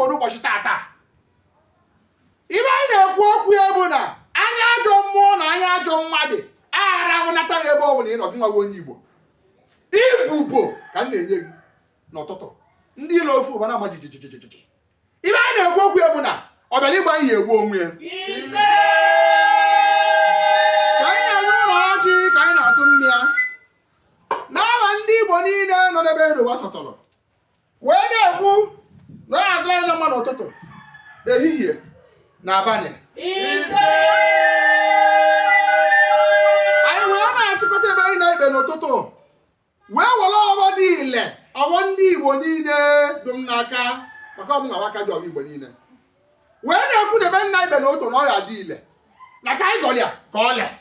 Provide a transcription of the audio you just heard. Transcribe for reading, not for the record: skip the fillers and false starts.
Igbo n'ụbọchị tata. Ibe anyị na-ekwu okwu ya bụ na anya ajọ mmụọ na anya ajọ mmadụ aghara ahụnata ya ebe ọ bụla ị nọ, gị nwa onye Igbo. Ibubo ka m na-enye gị n'ụtụtụ, ndị ilo ofu ụba na-ama jijijijiji. Ibe anyị na-ekwu okwu ya bụ na ọ bịara igbu anyị ya egbu onwe ya. Ka anyị na-enye ụlọ ọjị, ka anyị na-atụ mmịa n'aha ndị Igbo niile nọ n'ebe ụwa sọtọrọ, wee na-ekwu na ọ ya-adịrị anyị na mma n'ụtụtụ, ehihie na abalị. Anyị wee na-achịkọta ebe anyị na-ekpe n'ụtụtụ, wee were ọfọ dị ile, ọfọ ndị Igbo niile dị m n'aka, maka ọ mụ nwa aka ji ọfọ Igbo niile, wee na-ekwu na ebe nna ikpe n'ụtụ na ọ ya dị ile na ka anyị gọrọ ya ka ọ lee.